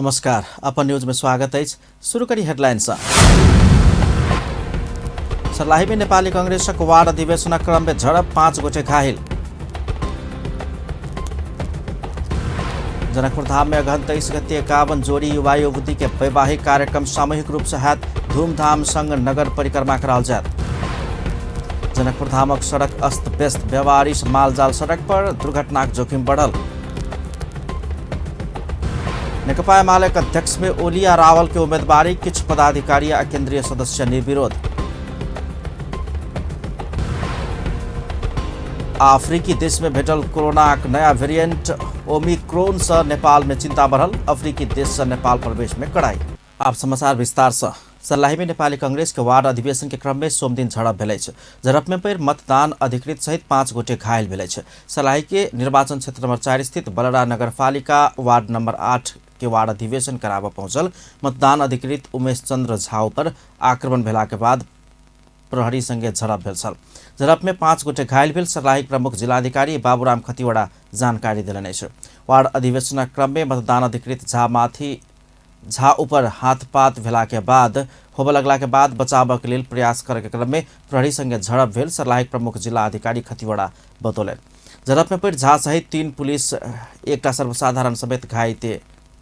नमस्कार, अपन न्यूज में स्वागत अछि। शुरू करी हेडलाइन सँ। सर्लाही में नेपाली कांग्रेसक वार्ड अधिवेशनक क्रम में झड़प, 5 गोटे घायल। जनकपुर धाम में अगहन 23 गते 51 जोड़ी युवा युवती के वैवाहिक कार्यक्रम सामूहिक रूप से हैत, धूमधाम संग नगर परिक्रमा कराओल जायत। जनकपुर धामक सड़क अस्त व्यस्त, बेवारिश मालजाल सड़क पर दुर्घटनाक जोखिम बढ़ल। नेकपा एमाले के अध्यक्ष में ओली आ रावल के उम्मीदवारी, किछु पदाधिकारी आ केंद्रीय सदस्य निर्विरोध। अफ्रीकी देश में भेटल कोरोनाक नया वेरिएंट ओमिक्रोन से नेपाल में चिंता बढ़ल, अफ्रीकी देश से नेपाल प्रवेश में कड़ाई। आप समाचार विस्तार से। सर्लाही में नेपाली कांग्रेस के वार्ड अधिवेशन के क्रम में सोमदिन झड़प भेल अछि। झड़प में पर मतदान अधिकृत सहित 5 गोटे घायल भेल अछि। सर्लाही के निर्वाचन क्षेत्र नंबर 4 स्थित बलरा नगरपालिका वार्ड नंबर 8 के वार्ड अधिवेशन कराबऽ पहुंचल मतदान अधिकृत उमेश चंद्र झा पर आक्रमण भेला के बाद प्रहरी संगे झड़प भेल छल। झड़प में 5 गोटे घायल भेल सर्लाही प्रमुख जिलाधिकारी बाबूराम खतिवड़ा जानकारी देलनि अछि। वार्ड अधिवेशनक क्रम में मतदान अधिकृत झा ऊपर हाथपात भेला के बाद होबऽ लगला के बाद बचाव के लेल प्रयास करे के क्रम में प्रहरी संगे झड़प भेल सर्लाही प्रमुख जिला अधिकारी खतिवड़ा बतौलनि। झड़प में पड़ि झा सहित 3 पुलिस एकटा सर्वसाधारण समेत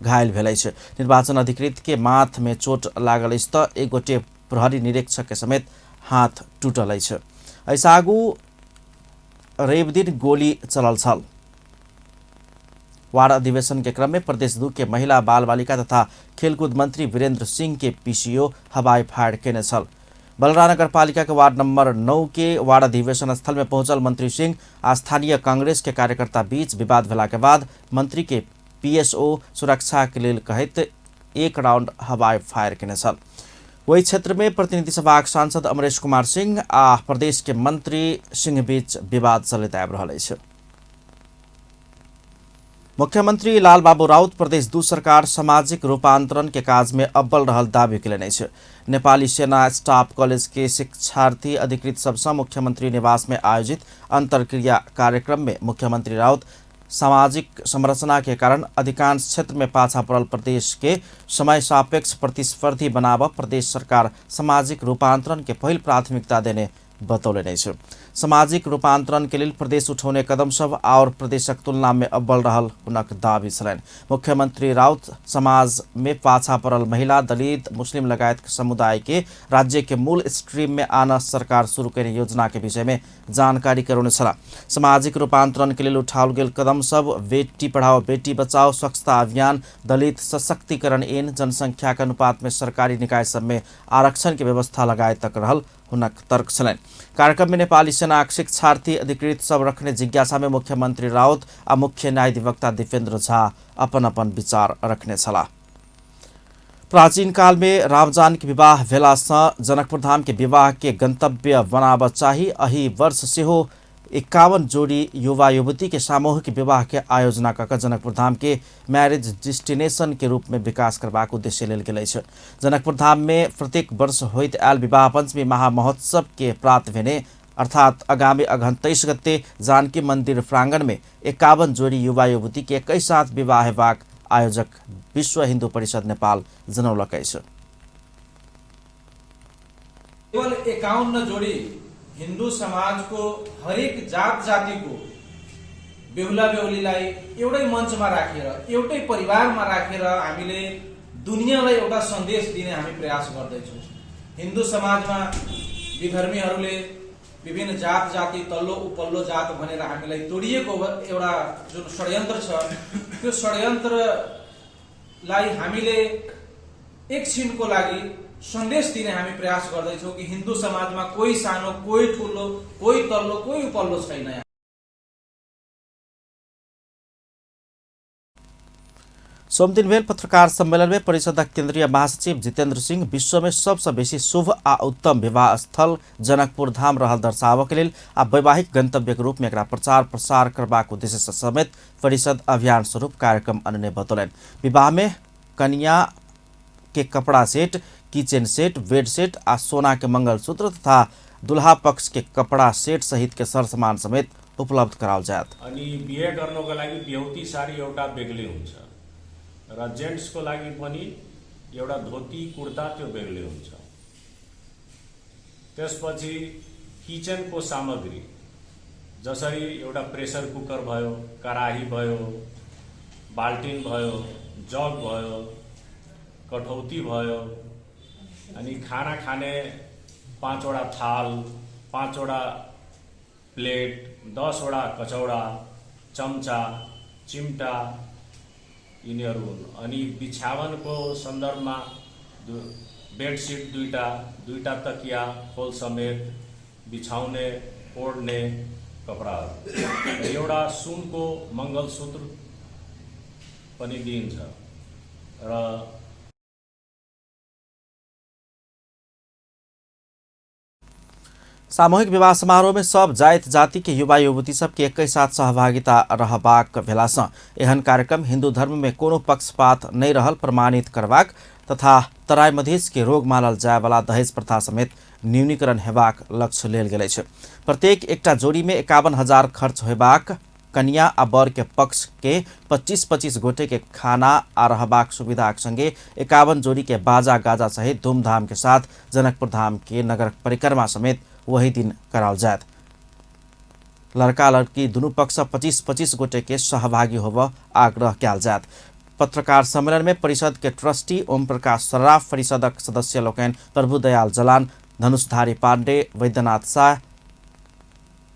घायल भेल अछि। निर्वाचन अधिकृत के माथ में चोट लागल अछि तऽ एक गोटे प्रहरी निरीक्षक के समेत हाथ टूटल अछि। एहिसँ आगू रवि दिन गोली चलल छल। वार्ड अधिवेशन के क्रम में प्रदेश 2 के महिला बाल बालिका तथा खेलकूद मंत्री वीरेंद्र सिंह के पीसीओ हवाई फायर केने छल। बलरा नगरपालिका के वार्ड नंबर 9 के वार्ड अधिवेशन स्थल में पहुंचल मंत्री सिंह आ स्थानीय कांग्रेस के कार्यकर्ता बीच विवाद भेला के बाद मंत्री के पीएसओ सुरक्षा के लेल कहैत 1 राउंड हवाई फायर केने छल। वही क्षेत्र में प्रतिनिधि सभाक सांसद अमरेश कुमार सिंह आ प्रदेश के मंत्री सिंह बीच विवाद चलैत आबि रहल अछि। मुख्यमंत्री लालबाबू राउत प्रदेश 2 सरकार सामाजिक रूपांतरण के काज में अव्वल रहल दावी केलनि अछि। नेपाली सेना स्टाफ कॉलेज के शिक्षार्थी अधिकृत सबसँ मुख्यमंत्री निवास में आयोजित अंतर्क्रिया कार्यक्रम में मुख्यमंत्री राउत सामाजिक संरचना के कारण अधिकांश क्षेत्र में पाछा पड़ल प्रदेश के समय सापेक्ष प्रतिस्पर्धी बनाब प्रदेश सरकार सामाजिक रूपांतरण के पहिल प्राथमिकता देने बतौलनि अछि। सामाजिक रूपांतरण के लेल प्रदेश उठौने कदम सब और प्रदेशक तुलना में अव्वल रहल हुनक दावी छलनि। मुख्यमंत्री राउत समाज में पाछा पड़ल महिला, दलित, मुस्लिम लगायत समुदाय के राज्य के मूल स्ट्रीम में आना सरकार शुरू कयने योजना के विषय में जानकारी करौने छलाह। सामाजिक रूपांतरण के लेल उठाओल गेल कदम सब बेटी पढ़ाओ बेटी बचाओ, स्वच्छता अभियान, दलित सशक्तिकरण ऐन, जनसंख्या के अनुपात में सरकारी निकाय सब में आरक्षण के व्यवस्था लगायत तक रहल हुनक तर्क छलनि। कार्यक्रम में नेपाली सेनाक शिक्षार्थी अधिकृत सब रखने जिज्ञासा में मुख्यमंत्री राउत आ मुख्य न्यायाधिवक्ता दीपेंद्र झा अपन अपन विचार रखने छलाह। प्राचीन काल में रामजानकी विवाह भेला सँ जनकपुर धाम के विवाह के गंतव्य बनाबऽ चाही। एहि वर्ष सेहो 51 जोड़ी युवा युवती के सामूहिक विवाह के आयोजना कऽ जनकपुर धाम के मैरिज डेस्टिनेशन के रूप में विकास करबाक उद्देश्य लेल गेल अछि। जनकपुर धाम में प्रत्येक वर्ष होइत आयल विवाह पंचमी महामहोत्सव के प्रात भेने अर्थात आगामी अगहन 23 गते जानकी मंदिर प्रांगण में 51 जोड़ी युवा युवती के एकै साथ विवाह हेबाक आयोजक विश्व हिन्दू परिषद नेपाल जनौलक अछि। केवल 51 जोड़ी हिन्दू समाजको हरेक जात जातिको बेहुला बेहुलीलाई एउटै मञ्चमा राखेर, एउटै परिवारमा राखेर हामीले दुनियाँलाई एउटा सन्देश दिने हामी प्रयास गर्दैछौँ। हिन्दू समाजमा विधर्मीहरूले विभिन्न जात जाति, तल्लो उपल्लो जात भनेर हामीलाई तोडिएको एउटा जुन षड्यन्त्र छ, त्यो षड्यन्त्रलाई हामीले एकछिनको लागि सन्देश दिने हामी प्रयास गर्दैछौँ कि हिन्दू समाजमा कोही सानो, कोही ठुलो, कोही तल्लो, कोही उपल्लो छैन। सोमदिन भेल पत्रकार सम्मेलन में परिषदक केंद्रीय महासचिव जितेंद्र सिंह विश्व में सबसँ बेसी शुभ आ उत्तम विवाह स्थल जनकपुर धाम रहल दर्शाबऽ के लेल आ वैवाहिक गंतव्य के रूप में एकरा प्रचार प्रसार करबाक उद्देश्य से समेत परिषद अभियान स्वरूप कार्यक्रम अनने बतौलनि। विवाह में कनिया के कपड़ा set, kitchen set, bed set आ सोना के मंगलसूत्र तथा दुल्हा पक्ष के कपड़ा सेट सहित के सरसामान समेत उपलब्ध कराओल जायत। अनि बिहे गर्नको लागि बेहुती साडी एउटा बेग्लै हुन्छ र जेन्ट्सको लागि पनि एउटा धोती कुर्ता त्यो बेग्लै हुन्छ। त्यसपछि किचनको सामग्री जसरी एउटा प्रेसर कुकर भयो, कराही भयो, बाल्टिन भयो, जग भयो, कठौती भयो, अनि खाना खाने 5वटा थाल, 5वटा प्लेट, 10वटा कचौडा, चम्चा, चिम्टा यिनीहरू हुन्। अनि बिछावनको सन्दर्भमा बेडसिट दुईटा, दुईटा तकिया खोल समेत, बिछाउने ओढ्ने कपडाहरू र एउटा सुनको मङ्गलसूत्र पनि दिइन्छ। र सामूहिक विवाह समारोह में सब जाति जाति के युवा युवती सबके एक साथ सहभागिता रहबाक भेलासँ एहन कार्यक्रम हिंदू धर्म में कोनो पक्षपात नहीं रहल प्रमाणित करबाक तथा तराई मधेश के रोग मानल जायवाला दहेज प्रथा समेत न्यूनीकरण हेबाक लक्ष्य लेल गेल अछि। प्रत्येक एकटा जोड़ी में 51,000 खर्च होबाक, कन्या आ वर के पक्ष के 25-25 गोटे के खाना आ रहबाक सुविधाक संगे 51 जोड़ी के बाजा गाजा सहित धूमधाम के साथ जनकपुर धाम के नगर परिक्रमा समेत वही दिन कराओल जायत। लड़का लड़की दुनू पक्ष 25-25 गोटे के सहभागी होब आग्रह कयल जायत। पत्रकार सम्मेलन में परिषद के ट्रस्टी ओम प्रकाश सर्राफ, परिषदक सदस्य लोकनि प्रभुदयाल जलान, धनुषधारी पांडे, वैद्यनाथ शाह,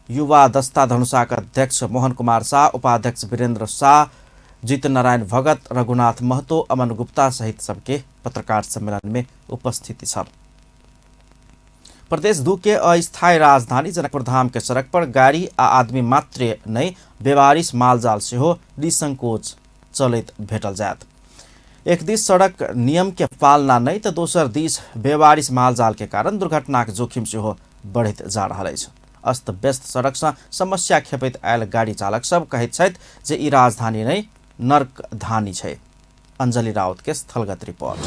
युवा दस्ता धनुषाक अध्यक्ष मोहन कुमार शाह, उपाध्यक्ष वीरेंद्र शाह, जीत नारायण भगत, रघुनाथ महतो, अमन गुप्ता सहित सबके पत्रकार सम्मेलन में उपस्थिति छल। प्रदेश 2 के अस्थायी राजधानी जनकपुर धाम के सड़क पर गाड़ी आ आदमी मात्र नहीं बेवारिश मालजाल सेहो निसंकोच चलैत भेटल जायत। एक दिस सड़क नियम के पालना नहीं तो दोसर दिस बेवारिश मालजाल के कारण दुर्घटनाक जोखिम सेहो बढ़ैत जा रहल अछि। अस्त व्यस्त सड़क से समस्या खेपैत आयल गाड़ी चालक सब कहैत छथि जे ई राजधानी नहीं नर्कधानी छै। अंजलि राउत के स्थलगत रिपोर्ट।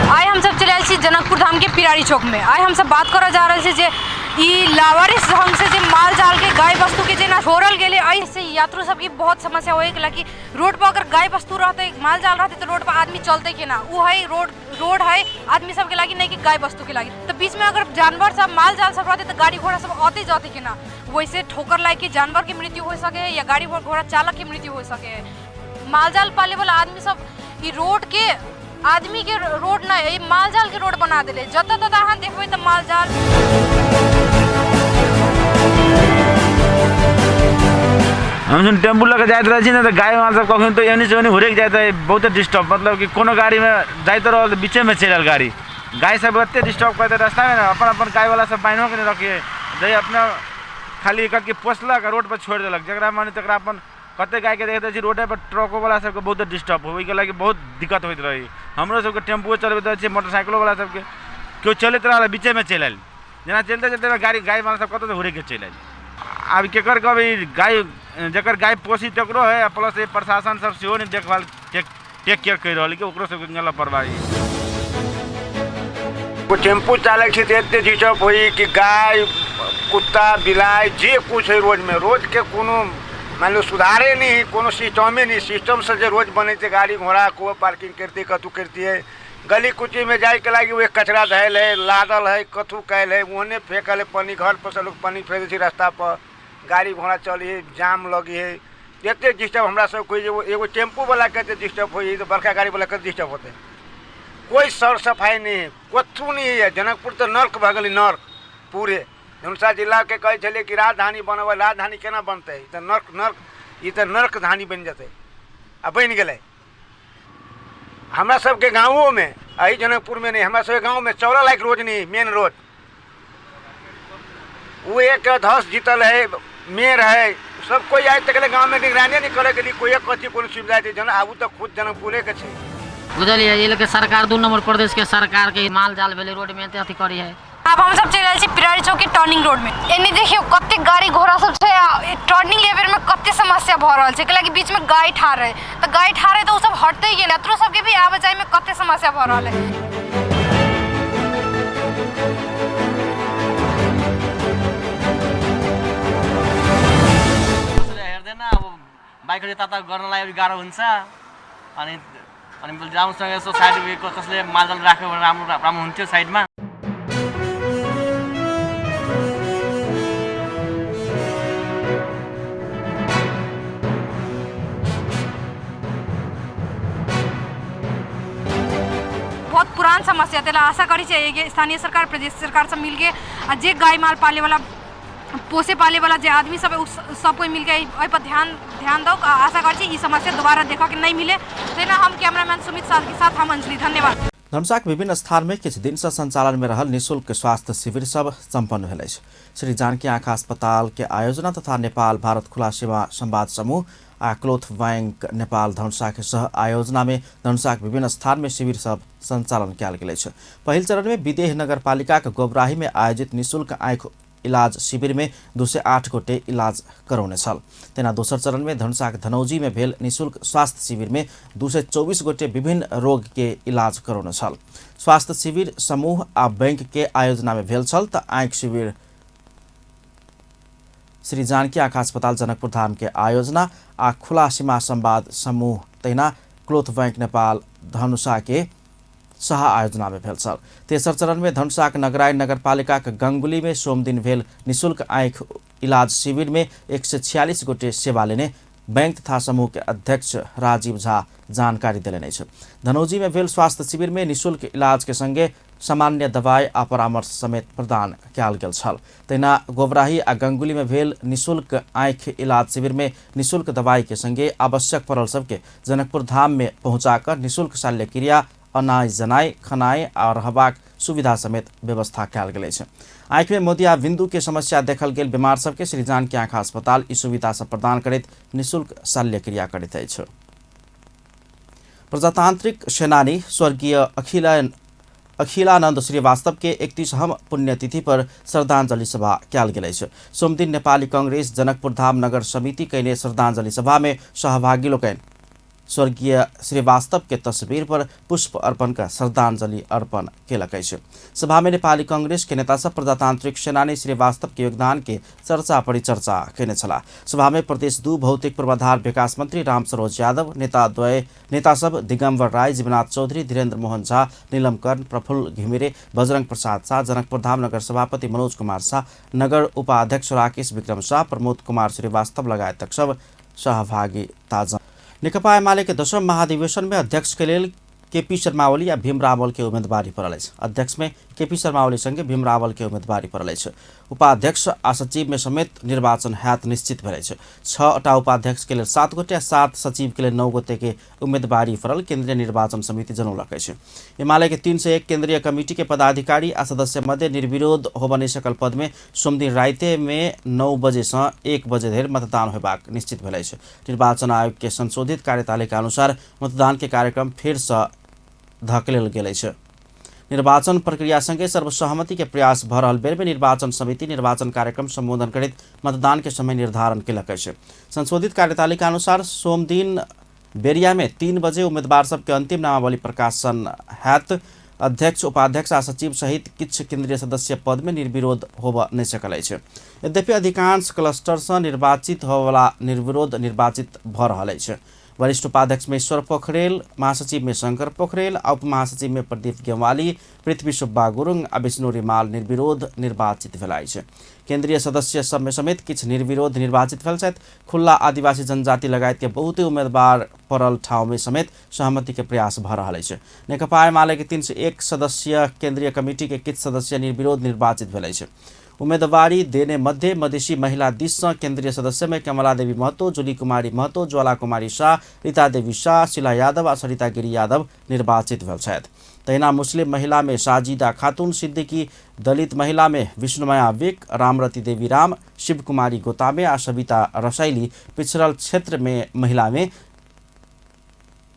आइ हम सब चलि आयल छी जनकपुर धाम के पिरारी चौक में। आइ हम सब बात करऽ जा रहल छी जे ई लावारिस ढंग से जे माल जाल के गाय वस्तु के जेना छोड़ल गेलै, एहिसे यात्रु सबके बहुत समस्या होइ कि रोड पर अगर गाय वस्तु रहतै, माल जाल रहतै तऽ रोड पर आदमी चलतै केना। ओ है रोड, रोड है आदमी सबके लागि, नहीं कि गाय वस्तु के लागि। तऽ बीच में अगर जानवर सब माल जाल सब रहतै तऽ गाड़ी घोड़ा सब औते जतै केना। वैसे ठोकर लागि के जानवर के मृत्यु हो सके है या गाड़ी घोड़ा चालक के मृत्यु हो सके है। माल जाल पाले वाला आदमी सब ई रोड के आदमी के रोड नहीं, माल जाल के रोड बना दिले। जतऽ ततऽ अहाँ देखबै तऽ माल जाल। हम टेम्पू लऽ के जाइत रहै छी ने तऽ गाय माल सब कखन तऽ एनी से ओनी हुरकि जाइत रहै, बहुते डिस्टर्ब। मतलब कि कोनो गाड़ीमे जाइत रहल तऽ बीचेमे चलि आयल गाड़ी। गाय सब एते डिस्टर्ब करैत रास्तामे ने, अपन अपन गायवला सब बान्हिओ के नहि रखियै, जे अपना खाली कऽ पोसलक आ रोड पर छोड़ि देलक, जकरा मन तकरा अपन। कते गायके देखैत छी रोडे पर ट्रको वाला सबके बहुत डिस्टर्ब हो, ओहिके लागि बहुत दिक्कत होइत रहै। हमरो सबके टेम्पुओ चलबैत रहै छियै, मोटरसाइकिलो वाला सबके केओ चलैत रहल बीचेमे चलि आयल, जेना चलिते चलिते गाड़ी गाय वाला सब कतौ हुरकि के चलि आयल। आब केकर कहबै, गाय जकर गाय पोसी तकरो है, आ प्लस प्रशासन सब सेहो नहि देखभाल टेक केयर करि रहल कि ओकरो सबके लापरवाही। टेम्पू चालक छी तऽ एते डिस्टर्ब होइ कि गाय कुत्ता बिलाइ जे कुछ है रोडमे, रोडके कोनो मान लो सुधारे नहीं है, कोनो सिस्टमे नहीं। सिस्टम से जे रोड बनै छै, गाड़ी घोड़ा को पार्किंग करती कतहु करतियै, गली कुचीमे जाइके लागि ओ कचरा धयल है, लादल है, कथू कयल है, ओहने फेकल है पानी। घर पर से लोग पानी फेंक दै छै रास्ता पर, गाड़ी घोड़ा चली है, जाम लगी है। एते डिस्टर्ब हमरा सबके होइ, एगो टेम्पू वाला के एते डिस्टर्ब होइ तऽ बड़का गाड़ी वाला के डिस्टर्ब होतै। कोई सर सफाइ नहीं है, कथू नहीं है। जनकपुर तऽ नर्क भऽ गेलै, नर्क पूरे धनुषा जिलाके कहै छलै कि राजधानी बनबै, राजधानी केना बनतै? ई तऽ नर्क नर्क ई तऽ नर्क धानी बनि जेतै आ बनि गेलै। हमरा सबके गाँवोमे, एहि जनकपुरमे नहि, हमरा सबके गाँवमे चलऽ लायक रोड नहीं, मेन रोड ओ एक धस जीतल है, मेयर है, सब कोइ आइ तक गाँवमे निगरानी नहि करैके लिए कोइ कथी कोनो सुविधा छै। जन आबू तऽ खुद जनकपुरेके छै, बुझलियै। एहि लऽ के सरकार 2 नंबर प्रदेश के सरकार के माल जाल भेलै रोड में एते अथी करी है। आब हम सब चलि रहल छी पिरारी चौक के टर्निंग रोड में। एने देखियौ कते गाड़ी घोड़ा सब छै, आ टर्निंग लेवे में कते समस्या भऽ रहल छै, कैलाकि बीच में गाय ठाढ़ है, तऽ गाय ठाढ़ है तऽ ओ सब हटते गेल। यात्रो सबके भी आबे जाय में कते समस्या भऽ रहल है। बाइकहरू यताउता गर्नलाई अलिक गाह्रो हुन्छ। अनि अनि राम्रोसँग यसो साइड कसले मालजाल राख्यो भने राम्रो राम्रो हुन्थ्यो साइडमा। बहुत पुरान समस्या, त्यसलाई आशा करी चाहिए कि स्थानीय सरकार प्रदेश सरकार सब मिलके आ जे गाय माल पाले वाला पोसे पाले वाला जे आदमी सब है, उस सब कोई मिलके एहि पर ध्यान ध्यान दो। आशा करी छी ई समस्या दोबारा देखा के नहीं मिले। तेना हम कैमरामैन सुमित साथ के साथ हम अंजलि, धन्यवाद। धनुषाक विभिन्न स्थान में किछु दिन से संचालन में रहल निःशुल्क स्वास्थ्य शिविर सब सम्पन्न भेल अछि। श्री जानकी आँखा अस्पताल के आयोजना तथा नेपाल भारत खुला सेवा संवाद समूह आ क्लोथ बैंक नेपाल धनुषा के सह आयोजना में धनुषाक विभिन्न स्थान में शिविर सब संचालन कयल गेल अछि। पहिल चरण में विदेह नगरपालिका के गोबराही में आयोजित निःशुल्क आँखि इलाज शिविर में 208 गोटे इलाज करौने छल। तेना दोसर चरण में धनुषाक धनौजी में भेल निःशुल्क स्वास्थ्य शिविर में 224 गोटे विभिन्न रोग के इलाज करौने छल। स्वास्थ्य शिविर समूह आ बैंक के आयोजना में भेल छल त आँखि शिविर श्री जानकी आँखा अस्पताल जनकपुर धाम के आयोजना आ खुला सीमा संवाद समूह तहिना क्लोथ बैंक नेपाल धनुषा के सह आयोजना में भेल छल। तेसर चरण में धनुषाक नगराई नगरपालिकाक गंगुली में सोमदिन भेल निःशुल्क आँखि इलाज शिविर में 146 गोटे सेवा लेने बैंक तथा समूह के अध्यक्ष राजीव झा जानकारी देलनि अछि। धनौजी में भेल स्वास्थ्य शिविर में निःशुल्क इलाज के संगे सामान्य दवाई आ परामर्श समेत प्रदान कयल गेल छल। तहिना गोबराही आ गंगुली में भेल निःशुल्क आँखि इलाज शिविर में निःशुल्क दवाई के संगे आवश्यक पड़ल सबके जनकपुर धाम में पहुँचाकर निःशुल्क शल्यक्रिया, अनाइ जनाइ, खनाइ आ रहबाक सुविधा समेत व्यवस्था कयल गेल अछि। आँखि में मोतिया बिंदु के समस्या देखल गेल बीमार सबके श्री जानकी आँखा अस्पताल ई सुविधा सब प्रदान करैत निःशुल्क शल्यक्रिया करैत अछि। प्रजातांत्रिक सेनानी स्वर्गीय अखिलानंद श्रीवास्तव के 31वां पुण्यतिथि पर श्रद्धांजलि सभा कयल गेल अछि। सोमदिन नेपाली कांग्रेस जनकपुर धाम नगर समिति कयने श्रद्धांजलि सभा में सहभागी लोकनि स्वर्गीय श्रीवास्तव के तस्वीर पर पुष्प अर्पण कर श्रद्धांजलि अर्पण केलक अछि। सभा में नेपाली कांग्रेस के नेता सब प्रजातांत्रिक सेनानी श्रीवास्तव के योगदान के चर्चा परिचर्चा केने छलाह। सभा में प्रदेश 2 भौतिक पूर्वाधार विकास मंत्री राम सरोज यादव, नेता सब दिगम्बर राय, जीवनाथ चौधरी, धीरेन्द्र मोहन झा, नीलम कर्ण, प्रफुल्ल घिमिरे, बजरंग प्रसाद शाह, जनकपुर धाम नगर सभापति मनोज कुमार शाह, नगर उपाध्यक्ष राकेश विक्रम शाह, प्रमोद कुमार श्रीवास्तव लगायतक सब सहभागिता। नेकपा एमाले के दशम महाधिवेशन में अध्यक्ष के लेल केपी शर्मा ओली आ भीम रावल के उम्मीदवारी पड़ल अछि। अध्यक्ष में केपी शर्मा ओली संगे भीम रावल के उम्मीदवारी पड़ल अछि। उपाध्यक्ष आ सचिव में समेत निर्वाचन हैत निश्चित भेल अछि। 6टा उपाध्यक्ष के लेल 7 गोटे आ 7 सचिव के लेल 9 गोटे के उम्मीदवारी पड़ल केंद्रीय निर्वाचन समिति जनौलक अछि। एमाले के 301 केंद्रीय कमिटी के पदाधिकारी आ सदस्य मध्य निर्विरोध होबय नहि सकल पद में सोमदिन राति में 9 बजे से 1 बजे धरि मतदान होबाक निश्चित भेल अछि। निर्वाचन आयोग के संशोधित कार्यतालिका अनुसार मतदान के कार्यक्रम फेर से धकेलल गेल अछि। निर्वाचन प्रक्रिया संगे सर्वसहमति के प्रयास भ रहल बेर में निर्वाचन समिति निर्वाचन कार्यक्रम संबोधन करैत मतदान के समय निर्धारण केलक अछि। संशोधित कार्यतालिका अनुसार सोमदिन बेरिया में 3 बजे उम्मीदवार सबके अंतिम नामावली प्रकाशन हैत। अध्यक्ष, उपाध्यक्ष आ सचिव सहित किछु केंद्रीय सदस्य पद में निर्विरोध होबय नहि सकल अछि। यद्यपि अधिकांश क्लस्टर से निर्वाचित होबयवला निर्विरोध निर्वाचित भ रहल अछि। वरिष्ठ उपाध्यक्ष में ईश्वर पोखरेल, महासचिव में शंकर पोखरेल आ उपमहासचिव में प्रदीप गेवाली, पृथ्वी सुब्बा गुरुङ आ विष्णु रिमाल निर्विरोध निर्वाचित भेल अछि। केंद्रीय सदस्य सब में समेत किछु निर्विरोध निर्वाचित भेल छथि। खुल्ला आदिवासी जनजाति लगायत के बहुते उम्मीदवार पड़ल ठाउँ में समेत सहमति के प्रयास भ रहल अछि। नेकपा एमाले के 301 सदस्य केंद्रीय कमिटी के किछु सदस्य निर्विरोध निर्वाचित भेल अछि। उम्मीदवारी देने मध्य मधेसी महिला दिस से केंद्रीय सदस्य में कमला देवी महतो, जुली कुमारी महतो, ज्वाला कुमारी शाह, रीता देवी शाह, शिला यादव आ सरिता गिरी यादव निर्वाचित भेल छथि। तहिना मुस्लिम महिला में साजिदा खातून सिद्दीकी, दलित महिला में विष्णुमाया विक, रामरती देवी राम, शिव कुमारी गोतामे आ सविता रसैली, पिछड़ल क्षेत्र में महिला में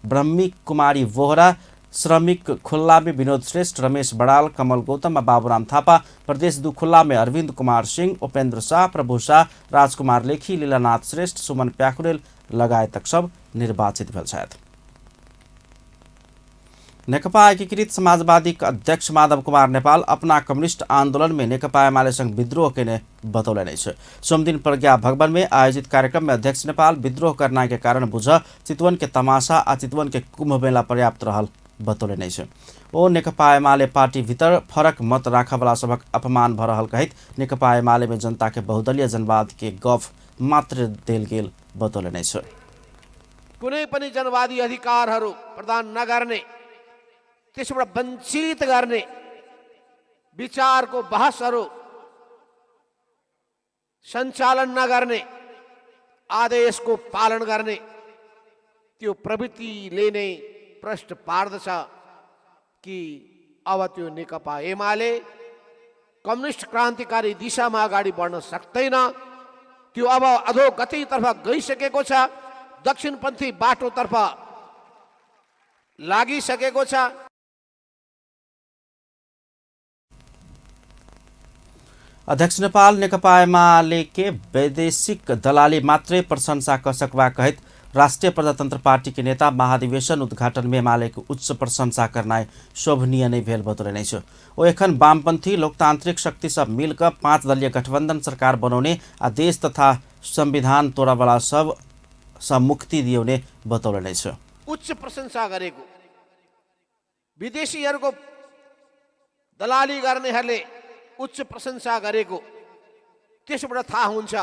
ब्रह्मी कुमारी वोहरा, श्रमिक खुल्ला में विनोद श्रेष्ठ, रमेश बड़ाल, कमल गौतम आ बाबूराम थापा, प्रदेश 2 खुल्ला में अरविंद कुमार सिंह, उपेंद्र शाह, प्रभु शाह, राजकुमार लेखी, लीलानाथ श्रेष्ठ, सुमन प्याकुरेल लगायतक सब निर्वाचित भेल छथि। नेकपा एकीकृत समाजवादी अध्यक्ष माधव कुमार नेपाल अपना कम्युनिस्ट आंदोलन में नेकपा एमाले संग विद्रोह केने बतौलनि अछि। सोमदिन प्रज्ञा भवन में आयोजित कार्यक्रम में अध्यक्ष नेपाल विद्रोह करना के कारण बुझ चितवन के तमाशा आ चितवन के कुंभ मेला पर्याप्त रहल बतौलनि अछि। ओ नेकपा एमाले पार्टी भीतर फरक मत राखऽवला सभक अपमान भ रहल कहैत नेकपा एमाले में जनता के बहुदलीय जनवाद के गफ मात्र देल गेल बतौलनि अछि। कुनै पनि जनवादी अधिकारहरू प्रदान नगर्ने, त्यसबाट वञ्चित गर्ने विचारको बहसहरू सञ्चालन नगर्ने, आदेशको पालन गर्ने त्यो प्रवृत्तिले नै प्रश्न पार्दछ कि अब त्यो नेकपा एमाले कम्युनिस्ट क्रान्तिकारी दिशामा अगाडि बढ्न सक्दैन। त्यो अब अधोगतितर्फ गइसकेको छ, दक्षिणपन्थी बाटोतर्फ लागिसकेको छ। अध्यक्ष नेपाल नेकपा एमाले के वैदेशिक दलाली मात्रै प्रशंसा क सकबा कहैत राष्ट्रिय प्रजातंत्र पार्टी के नेता महाधिवेशन उद्घाटन में एमाले के उच्च प्रशंसा करनाइ शोभनीय नहि भेल बतौलनि अछि। ओ एखन वामपंथी लोकतांत्रिक शक्ति सब मिलकर 5 दलीय गठबंधन सरकार बनौने आ देश तथा संविधान तोड़ावाला सब सँ मुक्ति दियौने बतौलनि अछि। उच्च प्रशंसा गरेको विदेशीहरूको दलाली गर्नेहरूले उच्च प्रशंसा गरेको त्यसबाट थाहा हुन्छ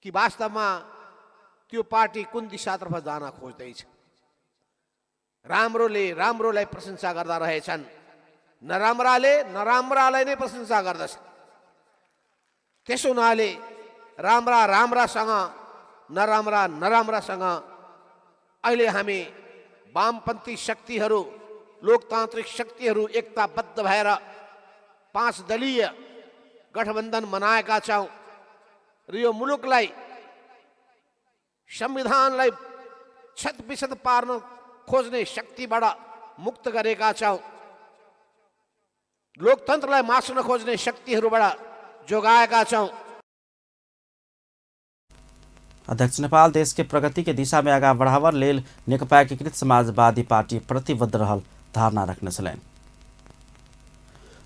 कि वास्तवमा त्यो पार्टी कुन दिशातर्फ जान खोज्दैछ। राम्रोले राम्रोलाई प्रशंसा गर्दा रहेछन्, नराम्राले नराम्रालाई नै प्रशंसा गर्दछ। त्यसो हुनाले राम्रा राम्रासँग, नराम्रा नराम्रासँग अहिले हामी वामपन्थी शक्तिहरू, लोकतान्त्रिक शक्तिहरू एकताबद्ध भएर 5 दलीय गठबन्धन बनाएका छौँ र यो मुलुकलाई, संविधानलाई क्षतविक्षत पार्न खोज्ने शक्तिबाट मुक्त गरेका छौँ, लोकतन्त्रलाई मास्न खोज्ने शक्तिहरूबाट जोगाएका छौँ। अध्यक्ष नेपाल देश के प्रगति के दिशा में आगा बढ़ावर लेल नेकपा एकीकृत समाजवादी पार्टी प्रतिबद्ध रहल धारणा रखने छलनि।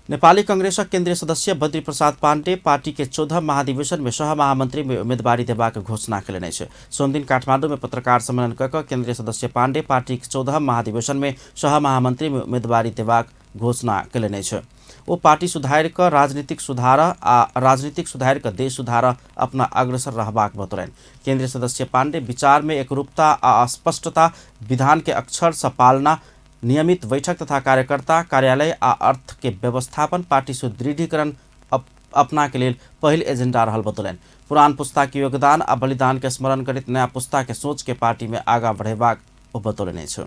नेपाली कांग्रेसक केंद्रीय सदस्य बद्री प्रसाद पाण्डे पार्टी के 14 महाधिवेशन में सह महामंत्री में उम्मीदवारी देबाक घोषणा केलनि अछि। सोमदिन काठमांडू में पत्रकार सम्मेलन क क केंद्रीय सदस्य पाण्डे पार्टी के 14 महाधिवेशन में सह महामंत्री में उम्मीदवारी देबाक घोषणा केलनि अछि। ओ पार्टी सुधार क राजनीतिक सुधार आ राजनीतिक सुधार क देश सुधार अपना अग्रसर रहबाक बतौलनि। केंद्रीय सदस्य पाण्डे विचार में एकरूपता आ स्पष्टता, विधान के अक्षर सँ पालना, नियमित बैठक तथा कार्यकर्ता कार्यालय आ अर्थ के व्यवस्थापन पार्टी सुदृढ़ीकरण अपना के लेल पहिल एजेंडा रहल बतौलनि। पुरान पुस्ता के योगदान आ बलिदान के स्मरण करैत नया पुस्ता के सोच के पार्टी में आगा बढ़ेबाक ओ बतौलनि अछि।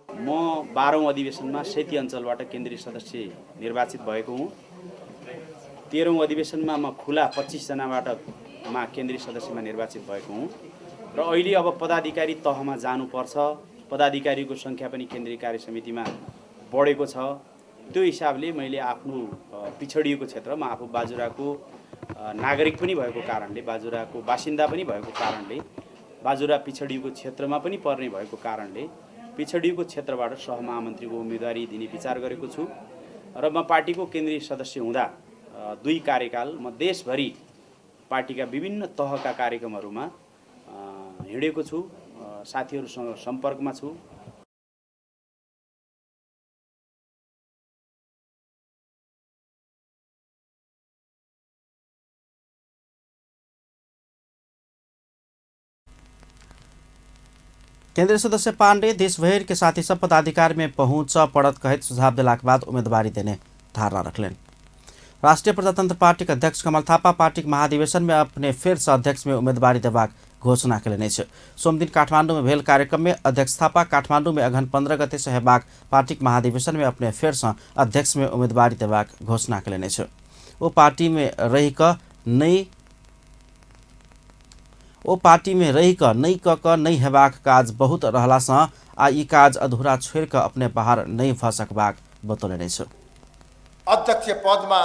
म 12औं अधिवेशनमा सेती अञ्चलबाट केन्द्रीय सदस्य निर्वाचित भएको हुँ। 13औं अधिवेशनमा म खुला 25 जनाबाट मा केन्द्रीय सदस्यमा निर्वाचित भएको हुँ र अहिले अब पदाधिकारी तहमा जानुपर्छ। पदाधिकारीको सङ्ख्या पनि केन्द्रीय कार्य समितिमा बढेको छ। त्यो हिसाबले मैले आफ्नो पिछडिएको क्षेत्र, म आफू बाजुराको नागरिक पनि भएको कारणले, बाजुराको बासिन्दा पनि भएको कारणले, बाजुरा पिछडिएको क्षेत्रमा पनि पर्ने भएको कारणले पिछडिएको क्षेत्रबाट सहमहामन्त्रीको उम्मेदवारी दिने विचार गरेको छु र म पार्टीको केन्द्रीय सदस्य हुँदा 2 कार्यकाल म देशभरि पार्टीका विभिन्न तहका कार्यक्रमहरूमा हिँडेको छु, साथीहरूसँग सम्पर्कमा छु। केंद्रीय सदस्य पाण्डे देशभर के साथी सब पदाधिकारी में पहुँच पड़त कहैत सुझाव देलाक बाद उम्मीदवारी देने धारणा रखलनि। राष्ट्रीय प्रजातंत्र पार्टी के अध्यक्ष कमल थापा पार्टी के महाधिवेशन में अपने फेर से अध्यक्ष में उम्मीदवारी देबाक घोषणा केलनि अछि। सोमदिन काठमांडू में भेल कार्यक्रम में अध्यक्ष थापा काठमांडू में अगहन 15 गते से हेबाक पार्टी के महाधिवेशन में अपने फेर से अध्यक्ष में उम्मीदवारी देबाक घोषणा केलनि अछि। ओ पार्टी में रहि कऽ नहि कऽ नहि हेबाक काज बहुत रहलासँ आ ई काज अधूरा छोड़ि कऽ अपने बाहर नहि भऽ सकबाक बतौलनि अछि। अध्यक्ष पदमा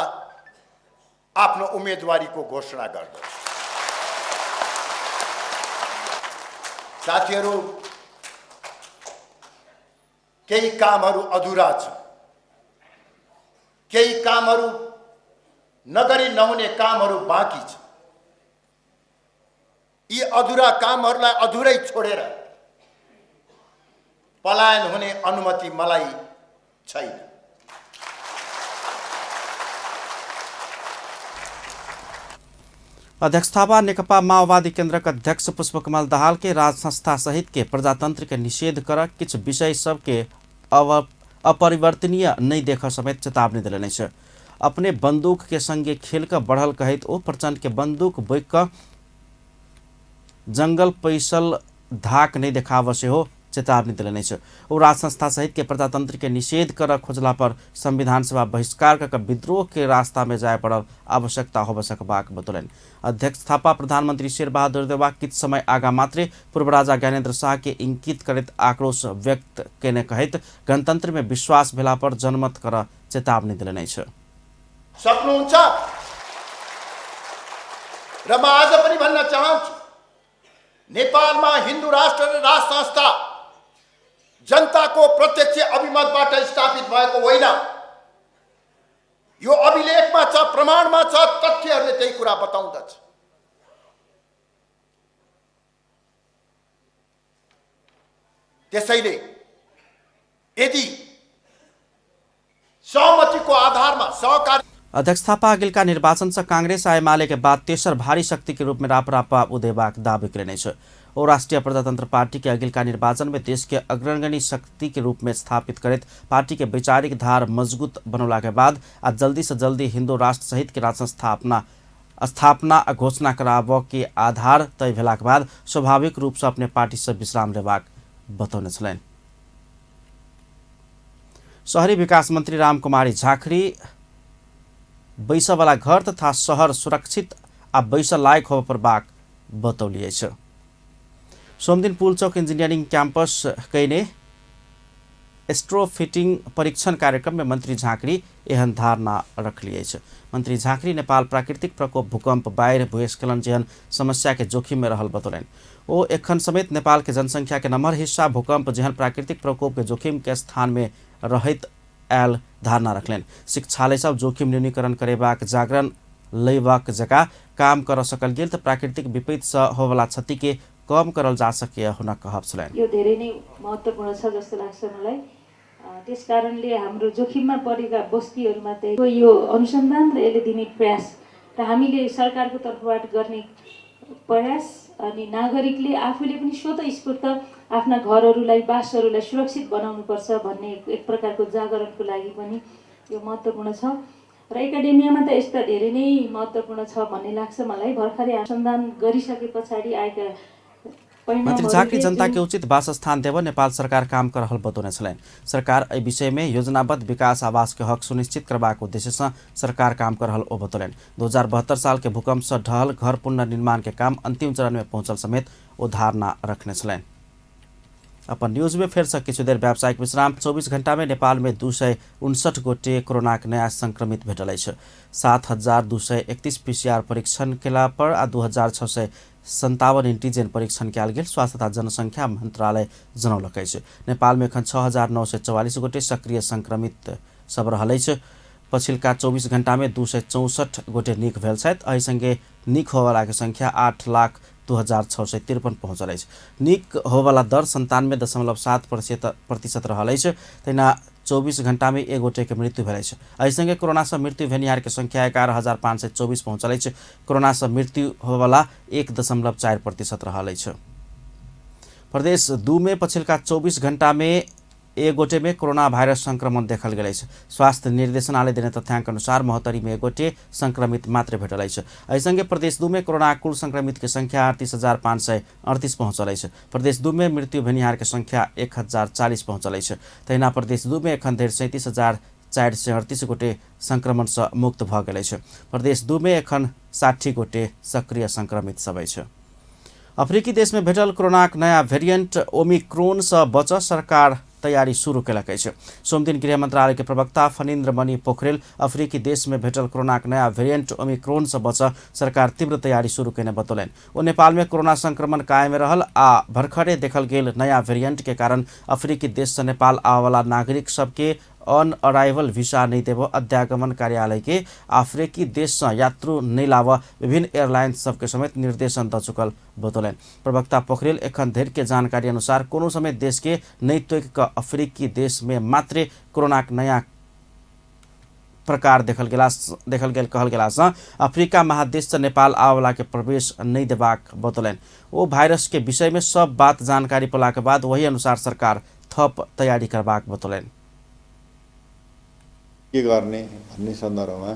आफ्नो उम्मेदवारीको घोषणा गर्दछु। साथीहरू, केही कामहरू अधुरा छ, केही कामहरू नगरी नहुने कामहरू बाँकी छ। यी अधुरा कामहरूलाई अधुरै छोडेर पलायन हुने अनुमति मलाई छैन। अध्यक्ष थापा नेकपा माओवादी केन्द्रक अध्यक्ष पुष्पकमल दाहाल के राज संस्था सहित के प्रजातंत्र के निषेध कर किछु विषय सबके अपरिवर्तनीय नहीं देख समेत चेतावनी देलनि अछि। अपने बंदूक के संगे खेल क बढ़ल कहैत ओ प्रचंड के बंदूक बोकि क जंगल पैसल धाक नहीं देखाव सेहो चेतावनी देलनि अछि। ओ राज संस्था सहित के प्रजातंत्र के निषेध कर खोजला पर संविधान सभा बहिष्कार कर विद्रोह के रास्ता में जाय पड़ल आवश्यकता होब सकबाक बतौलनि। अध्यक्ष थापा प्रधानमंत्री शेरबहादुर देउवा किछु समय आगा मात्रे पूर्व राजा ज्ञानेन्द्र शाह के इंकित करैत आक्रोश व्यक्त केने कहैत गणतंत्र में विश्वास भेला पर जनमत कर चेतावनी देलनि अछि। सक्नुहुन्छ र म आज पनि भन्न चाहन्छु, नेपालमा हिन्दू राष्ट्र र राज संस्था जनताको प्रत्यक्ष अभिमतबाट स्थापित भएको होइन। यो अभिलेखमा छ, प्रमाणमा छ, तथ्यहरूले त्यही कुरा बताउँदछ। त्यसैले यदि सहमतिको आधारमा सहकारी अध्यक्ष थापा अगिलका निर्वाचन से कांग्रेस आ एमाले के बाद तेसर भारी शक्ति के रूप में रापरापा उदेबाक दावी कयने अछि। ओ राष्ट्रीय प्रजातंत्र पार्टी के अगिलका निर्वाचन में देश के अग्रगणी शक्ति के रूप में स्थापित करैत पार्टी के वैचारिक धार मजबूत बनौला के बाद आ जल्दी से जल्दी हिंदू राष्ट्र सहित के राज संस्थापना स्थापना आ घोषणा कराबऽ के आधार तय भेलाक बाद स्वाभाविक रूप से अपने पार्टी से विश्राम लेबाक बतौने छलनि। शहरी विकास मंत्री रामकुमारी झाँक्री बैसवाला घर तथा शहर सुरक्षित आ बैस लायक होबय पड़बाक बतौली अछि। सोमदिन पुलचौक इंजीनियरिंग कैंपस कयने एस्ट्रोफिटिंग परीक्षण कार्यक्रम में मंत्री झाँक्री एहन धारणा रखली अछि। मंत्री झाँक्री नेपाल प्राकृतिक प्रकोप, भूकंप, बाढ़ि, भूस्खलन जेहन समस्या के जोखिम में रहल बतौलनि। ओ एखन समेत नेपाल के जनसंख्या के नमहर हिस्सा भूकंप जेहन प्राकृतिक प्रकोप के जोखिम के स्थान में रहैत आयल धारणा रखलनि। शिक्षालय सब जोखिम न्यूनीकरण करेबाक जागरण लेबाक जगह काम कर सकल गेल त प्राकृतिक विपत्ति से होवला क्षति के कम करल जा सके हुनक कहब छलनि। यो धेरै नै महत्त्वपूर्ण छ जस्तो लाग्छ मलाई। त्यस कारणले हाम्रो जोखिममा परेका बस्तीहरूमा चाहिँ यो अनुसन्धान र यसले दिने प्रयास र हामीले सरकारको तर्फबाट गर्ने प्रयास अनि नागरिकले आफूले पनि स्वतःस्फूर्त आफ्ना घरहरूलाई, बासहरूलाई सुरक्षित बनाउनुपर्छ भन्ने एक प्रकारको जागरणको लागि पनि यो महत्त्वपूर्ण छ। र एकाडेमियामा त यस्ता धेरै नै महत्त्वपूर्ण छ भन्ने लाग्छ मलाई। भर्खरै अनुसन्धान गरिसके पछाडि आएका मंत्री झाँक्री जनता के उचित वासस्थान देव नेपाल सरकार काम कर रहल बतौने छलनि। सरकार एहि विषय में योजनाबद्ध विकास आवास के हक सुनिश्चित करबाक उद्देश्य से सरकार काम कर रहल ओ बतौलनि। 2072 साल के भूकंप से ढहल घर पुनर्निर्माण के काम अंतिम चरण में पहुंचल समेत ओ धारणा रखने छलनि। अपन न्यूज में फेर से किछु देर व्यावसायिक विश्राम। 24 घंटा में नेपाल में 259 गोटे कोरोनाक नया संक्रमित भेटल अछि। 7,231 पीसीआर परीक्षण केला पर आ 2,657 एंटीजन परीक्षण कयल गेल स्वास्थ्य तथा जनसंख्या मंत्रालय जनौलक अछि। नेपाल में एखन 6,944 गोटे सक्रिय संक्रमित सब रहल अछि। पछिलका 24 घंटा में 264 गोटे नीक भेल छथि। एहि संगे नीक होयवला के संख्या 8,02,653 पहुँचल अछि। नीक होयवला दर 97.7% रहल अछि। तहिना 24 घंटा में एक गोटे के मृत्यु भेल अछि। एहि संगे कोरोना से मृत्यु भेनिहार के संख्या 11,524 पहुँचल अछि। कोरोना से मृत्यु होयवला 1.4% रहल अछि। प्रदेश 2 में पछिलका 24 घंटा में एक गोटे में कोरोना वायरस संक्रमण देखल गेल अछि। स्वास्थ्य निर्देशनालय देने तथ्यांक अनुसार महोत्तरी में एक गोटे संक्रमित मात्र भेटल अछि। एहि संगे प्रदेश 2 में कोरोना कुल संक्रमित के संख्या 38,538 पहुँचल अछि। प्रदेश 2 में मृत्यु भेनिहार के संख्या 1,040 पहुँचल अछि। तहिना प्रदेश 2 में एखन धरि 37,438 गोटे संक्रमण से मुक्त भऽ गेल अछि। प्रदेश 2 में एखन 60 गोटे सक्रिय संक्रमित सब अछि। अफ्रीकी देश में भेटल कोरोनाक नया वेरिएंट ओमिक्रोन से बचऽ सरकार तैयारी शुरू केलक अछि। सोमदिन गृह मंत्रालय के प्रवक्ता फणीन्द्र मणि पोखरेल अफ्रीकी देश में भेटल कोरोनाक नया वेरिएंट ओमिक्रॉन से बचऽ सरकार तीव्र तैयारी शुरू केने बतौलनि। ओ नेपाल में कोरोना संक्रमण कायम रहल आ भर्खरे देखल गेल नया वेरिएंट के कारण अफ्रीकी देश से नेपाल आबयवला नागरिक सबके ऑन अराइवल वीसा नहीं देव, अध्यागमन कार्यालय के अफ्रीकी देश से यात्रु नहीं लाव विभिन्न एयरलाइंस सबके समेत निर्देशन द चुकल बतौलनि। प्रवक्ता पोखरेल एखन धरि के जानकारी अनुसार कोनो समेत देश के नहीं तोकि कऽ अफ्रीकी देश में मात्रे कोरोनाक नया प्रकार देखल गेल कहल गेला सँ अफ्रीका महादेश से नेपाल आबयवला के प्रवेश नहीं देबाक बतौलनि। ओ वायरस के विषय में सब बात जानकारी पेला के बाद वही अनुसार सरकार थप तैयारी करबाक बतौलनि। के गर्ने भन्ने सन्दर्भमा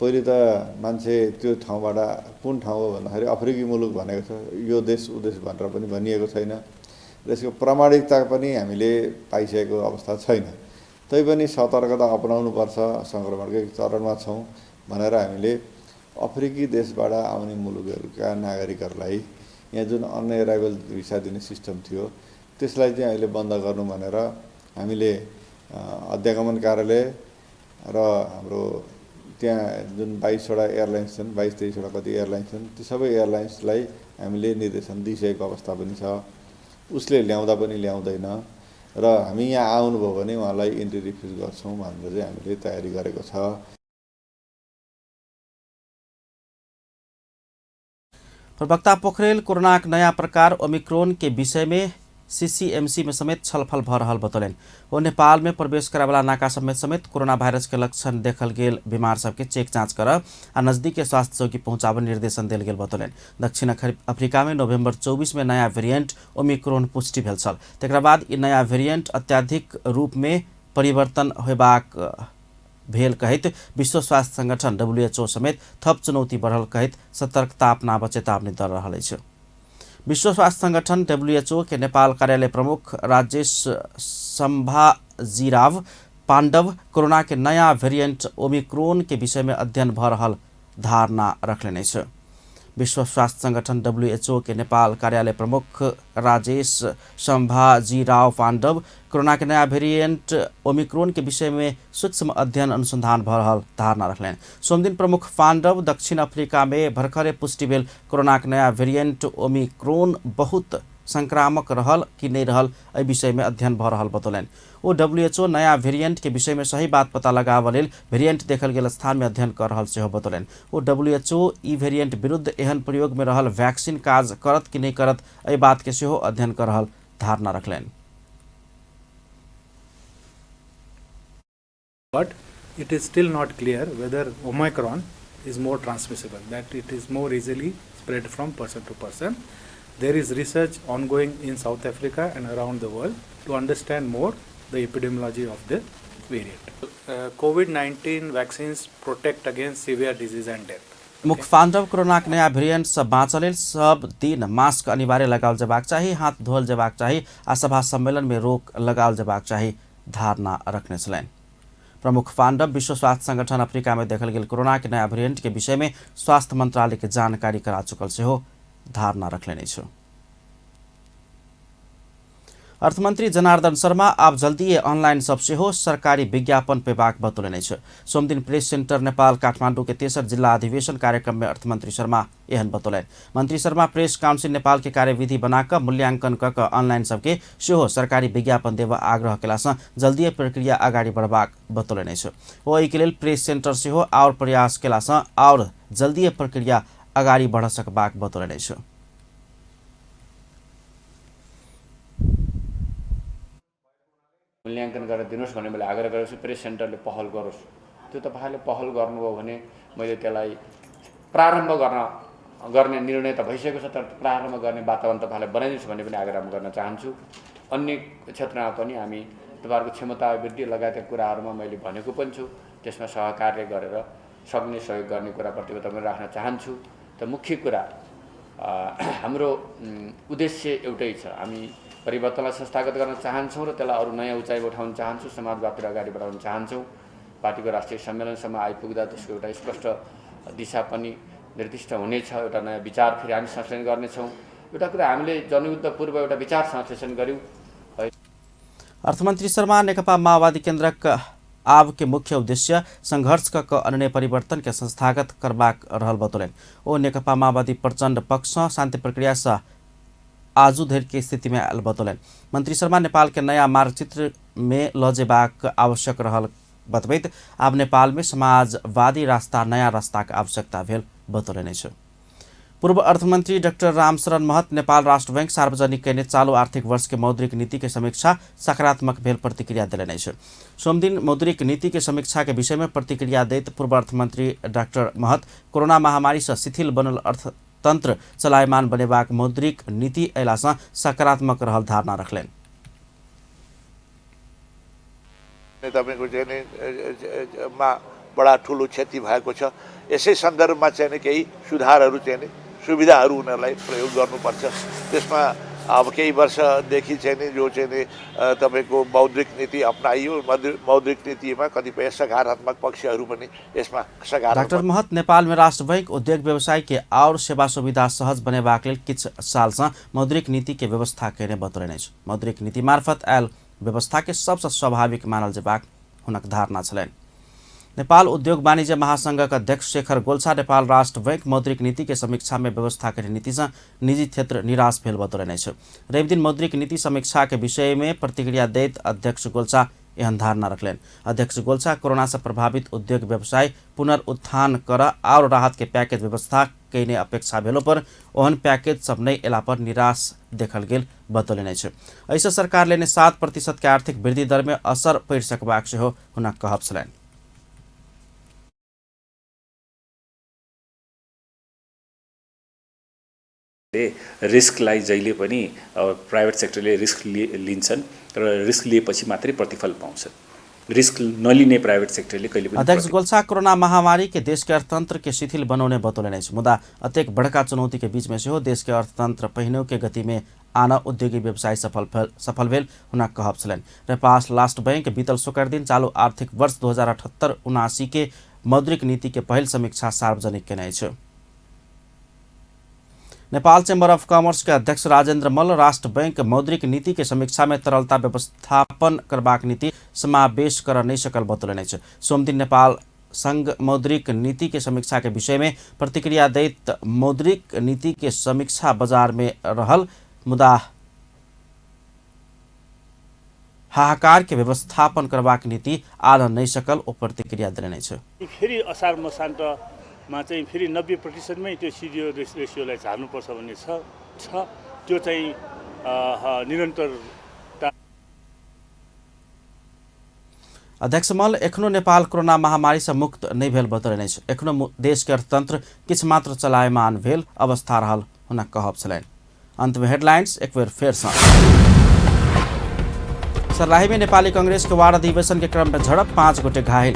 पहिले त मान्छे त्यो ठाउँबाट कुन ठाउँ हो भन्दाखेरि अफ्रिकी मुलुक भनेको छ, यो देश ऊ देश भनेर पनि भनिएको छैन र यसको प्रामाणिकता पनि हामीले पाइसकेको अवस्था छैन। तैपनि सतर्कता अपनाउनुपर्छ, सङ्क्रमणकै चरणमा छौँ भनेर हामीले अफ्रिकी देशबाट आउने मुलुकहरूका नागरिकहरूलाई यहाँ जुन अन एराइभल भिसा दिने सिस्टम थियो त्यसलाई चाहिँ अहिले बन्द गर्नु भनेर हामीले अध्यागमन कार्यालय र हाम्रो त्यहाँ जुन 22वटा एयरलाइन्स छन्, 22-23वटा कति एयरलाइन्स छन्, त्यो सबै एयरलाइन्सलाई हामीले निर्देशन दिइसकेको अवस्था पनि छ। उसले ल्याउँदा पनि ल्याउँदैन र हामी यहाँ आउनुभयो भने उहाँलाई इन्ट्री रिफ्युज गर्छौँ भनेर चाहिँ हामीले तयारी गरेको छ। प्रवक्ता पोखरेल कोरोनाक नयाँ प्रकार ओमिक्रोन के विषय में सीसीएमसी में समेत छलफल भ रहल बतौलनि। ओ नेपाल में प्रवेश करावला नाका समेत समेत कोरोना वायरस के लक्षण देखल गेल बीमार सबके चेक जांच कर आ नजदीक स्वास्थ्य चौकी पहुंचाबऽ निर्देशन देल गेल बतौलनि। दक्षिण अफ्रीका में नवंबर 24 में नया वेरिएंट ओमिक्रोन पुष्टि भेल छल। तकरा बाद ई नया वेरिएंट अत्याधिक रूप में परिवर्तन होबाक भेल कहैत विश्व स्वास्थ्य संगठन WHO समेत थप चुनौती बढ़ल कहैत सतर्कता अपनाबऽ चेतावनी दऽ रहल अछि। विश्व स्वास्थ्य संगठन WHO के नेपाल कार्यालय प्रमुख राजेश संभाजीराव पांडव कोरोना के नया वेरिएंट ओमिक्रोन के विषय में अध्ययन भ रहल धारणा रखलनि अछि। विश्व स्वास्थ्य संगठन WHO के नेपाल कार्यालय प्रमुख राजेश संभाजीराव पांडव कोरोना के नया वेरिएंट ओमिक्रोन के विषय में सूक्ष्म अध्ययन अनुसंधान भ रहल धारणा रखलनि। सोमदिन प्रमुख पांडव दक्षिण अफ्रीका में भर्खरे पुष्टि भेल कोरोना के नया वेरिएंट ओमिक्रोन बहुत संक्रामक रहल कि नहीं रहल एहि विषय में अध्ययन भ रहल बतौलनि। ओ WHO नया वेरिएंट के विषय में सही बात पता लगाबऽ लेल वेरिएंट देखल गेल स्थान में अध्ययन कर रहल सेहो बतौलनि। ओ WHO ई वेरिएंट विरुद्ध एहन प्रयोग में रहल वैक्सीन काज करत कि नहीं करत एहि बात के सेहो अध्ययन कर रहल धारणा रखलनि। But it is still not clear whether Omicron is more transmissible, that it is more easily spread from person to person. There is research ongoing in South Africa and around the world to understand more the epidemiology of the variant. COVID-19 vaccines protect against severe disease and death. मुख्य पाण्डव कोरोनाक नया variant से बाँचऽ लेल सब दिन mask अनिवार्य लगाओल जेबाक चाही, हाथ धोअल जेबाक चाही आ सभा सम्मेलन में रोक लगाओल जेबाक चाही धारणा रखने छलनि। प्रमुख पाण्डव विश्व स्वास्थ्य संगठन अफ्रीका में देखल गेल कोरोना के नया वेरिएंट के विषय में स्वास्थ्य मंत्रालय के जानकारी करा चुकल सेहो धारणा रखलनि अछि। अर्थमन्त्री जनार्दन शर्मा आब जल्दिए ऑनलाइन सब सेहो सरकारी विज्ञापन पेबाक बतौलनि अछि। सोमदिन प्रेस सेन्टर नेपाल काठमाडौँ के तेसर जिल्ला अधिवेशन कार्यक्रम में अर्थमन्त्री शर्मा एहन बतौलनि। मंत्री शर्मा प्रेस काउंसिल नेपाल के कार्यविधि बनाकऽ मूल्यांकन कऽ कऽ ऑनलाइन सबके सेहो सरकारी विज्ञापन देबऽ आग्रह केलासँ जल्दिए प्रक्रिया अगाडि बढ़बाक बतौलनि अछि। ओ एहिके लेल प्रेस सेन्टर सेहो आओर प्रयास केलासँ आओर जल्दिए प्रक्रिया अगाडि बढ़ सकबाक बतौलनि अछि। मूल्याङ्कन गरेर दिनुहोस् भन्ने मैले आग्रह गरेको छु। प्रेस सेन्टरले पहल गरोस्, त्यो तपाईँहरूले पहल गर्नुभयो भने मैले त्यसलाई प्रारम्भ गर्ने निर्णय त भइसकेको छ, तर प्रारम्भ गर्ने वातावरण तपाईँहरूलाई बनाइदिनुहोस् भन्ने पनि आग्रह म गर्न चाहन्छु। अन्य क्षेत्रमा पनि हामी तपाईँहरूको क्षमता अभिवृद्धि लगायतका कुराहरूमा मैले भनेको पनि छु, त्यसमा सहकार्य गरेर सक्ने सहयोग गर्ने कुरा प्रतिबद्धता पनि राख्न चाहन्छु। त मुख्य कुरा हाम्रो उद्देश्य एउटै छ, हामी परिवर्तनलाई संस्थागत गर्न चाहन्छौँ र त्यसलाई अरू नयाँ उचाइमा उठाउन चाहन्छौँ, समाजवादतिर अगाडि बढाउन चाहन्छौँ। पार्टीको राष्ट्रिय सम्मेलनसम्म आइपुग्दा त्यसको एउटा स्पष्ट दिशा पनि निर्दिष्ट हुनेछ, एउटा नयाँ विचार फेरि हामी संश्लेषण गर्नेछौँ। एउटा कुरा हामीले जनयुद्ध पूर्व एउटा विचार संश्लेषण गऱ्यौँ। अर्थमन्त्री शर्मा नेकपा माओवादी केन्द्रक आब के मुख्य उद्देश्य संघर्ष क अन्य परिवर्तन के संस्थागत करबाक रहल बतौलनि। ओ नेकपा माओवादी प्रचण्ड पक्ष शान्ति प्रक्रिया सँ आजू धरि के स्थिति में आयल बतौलनि। मंत्री शर्मा नेपाल के नया मार्गचित्र में ल जेबाक आवश्यक रहल बतबैत आब नेपाल में समाजवादी रास्ता नया रास्ताक आवश्यकता भेल बतौलनि अछि। पूर्व अर्थमंत्री डाक्टर रामशरण महत नेपाल राष्ट्र बैंक सार्वजनिक कयने चालू आर्थिक वर्ष के मौद्रिक नीति के समीक्षा सकारात्मक भेल प्रतिक्रिया देलनि अछि। सोमदिन मौद्रिक नीति के समीक्षा के विषय में प्रतिक्रिया दैत पूर्व अर्थमंत्री डाक्टर महत कोरोना महामारी से शिथिल बनल अर्थतंत्र चलायमान बनेबाक मौद्रिक नीति अयलासँ सकारात्मक रहल धारणा रखलनि। तपाईको चाहिँ मा बडा ठुलो क्षति भएको छ। यसै सन्दर्भमा चाहिँ केही सुधारहरू चाहिँ सुविधाहरू उनीहरूलाई प्रयोग गर्नुपर्छ। त्यसमा अब केही वर्षदेखि चाहिँ जो चाहिँ तपाईको मौद्रिक नीति अपनाइयो, मौद्रिक नीतिमा कतिपय सकारात्मक पक्षहरू पनि यसमा सकारात्मक। डाक्टर महत नेपाल में राष्ट्र बैंक उद्योग व्यवसाय के और सेवा सुविधा सहज बनेबाक लेल किछ साल सँ मौद्रिक नीति के व्यवस्था कयने बतौलनि अछि। मौद्रिक नीति मार्फत आयल व्यवस्था के सबसँ स्वाभाविक मानल जेबाक हुनक धारणा छलनि। नेपाल उद्योग वाणिज्य महासंघक अध्यक्ष शेखर गोल्छा नेपाल राष्ट्र बैंक मौद्रिक नीति के समीक्षा में व्यवस्था के नीति से निजी क्षेत्र निराश भेल बतौलनि अछि। रविदिन मौद्रिक नीति समीक्षा के विषय में प्रतिक्रिया दैत अध्यक्ष गोल्छा एहन धारणा रखलनि। अध्यक्ष गोल्छा कोरोना से प्रभावित उद्योग व्यवसाय पुनरुत्थान कर और राहत के पैकेज व्यवस्था कयने अपेक्षा भेलो पर ओहन पैकेज सब नहि एला पर निराश देखल गेल बतौलनि अछि। एहिसँ सरकार लेने 7% के आर्थिक वृद्धि दर में असर पड़ि सकबाक सेहो हुनक कहब छलनि। रिस्कलाई जहिले पनि प्राइभेट सेक्टरले रिस्क लिन्छन् र रिस्क लिएपछि मात्रै प्रतिफल पाउँछन्। रिस्क नलिने प्राइभेट सेक्टरले कहिले पनि। अध्यक्ष गोल्छा कोरोना महामारी के देश के अर्थतंत्र के शिथिल बनौने बतौलनि अछि। मुदा अतेक बड़का चुनौती के बीच में सेहो देश के अर्थतंत्र पहिनो के गति में आन उद्योगी व्यवसाय सफल भेल हुनक कहब छलनि। नेपाल राष्ट्र बैंक बीतल शुक्र दिन चालू आर्थिक वर्ष 2078-79 के मौद्रिक नीति के पहिल समीक्षा सार्वजनिक केने अछि। नेपाल चैम्बर ऑफ कॉमर्स के अध्यक्ष राजेंद्र मल्ल राष्ट्र बैंक मौद्रिक नीति के समीक्षा में तरलता व्यवस्थापन करबाक नीति समावेश कर नहि सकल बतौलनि अछि। सोमदिन नेपाल संघ मौद्रिक नीति के समीक्षा के विषय में प्रतिक्रिया दैत मौद्रिक नीति के समीक्षा बाजार में रहल मुदा हाहाकार के व्यवस्थापन करबाक नीति आन नहि सकल ओ प्रतिक्रिया देलनि अछि। फेरि असार मसान्तमा चाहिँ फेरि 90% मै त्यो सिडिओ रेसियोलाई झार्नुपर्छ भन्ने छ त्यो चाहिँ निरन्तरता। अध्यक्ष मल्ल एखनो नेपाल कोरोना महामारी से मुक्त नहि भेल बतौलनि अछि। एखनो देश के अर्थतंत्र किछु मात्र चलायमान भेल अवस्था रहल हुनक कहब छलनि। अंत में हेडलाइंस एक बेर फेर सँ। सर्लाही में नेपाली कांग्रेस के वार्ड अधिवेशन के क्रम में झड़प, 5 गोटे घायल।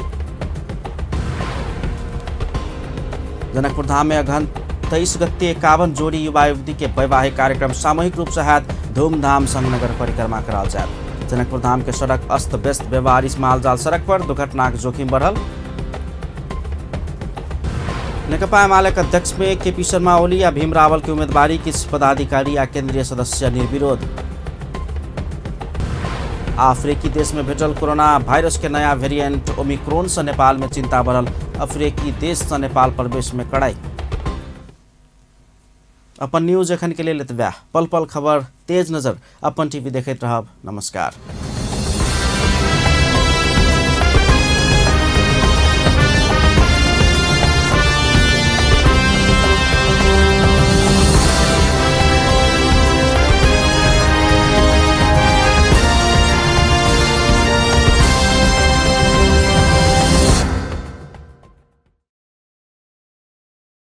जनकपुर धाम में अगहन 23 गते 51 जोड़ी युवा युवती के वैवाहिक कार्यक्रम सामूहिक रूप से हैत, धूमधाम संग नगर परिक्रमा कराल जायत। जनकपुर धाम के सड़क अस्त व्यस्त, बेवारिश मालजाल सड़क पर दुर्घटनाक जोखिम बढ़ल। नेकपा एमाले के अध्यक्ष में केपी शर्मा ओली या भीम रावल के उम्मीदवारी, किछु पदाधिकारी या केंद्रीय सदस्य निर्विरोध। अफ्रीकी देश में भेटल कोरोना वायरस के नया वेरिएंट ओमिक्रोन से नेपाल में चिंता बढ़ल, अफ्रीकी देश से नेपाल प्रवेश में कड़ाई। अपन न्यूज एखन के लेल एतबे। पल पल खबर, तेज नजर, अपन टीवी देखैत रहब। नमस्कार।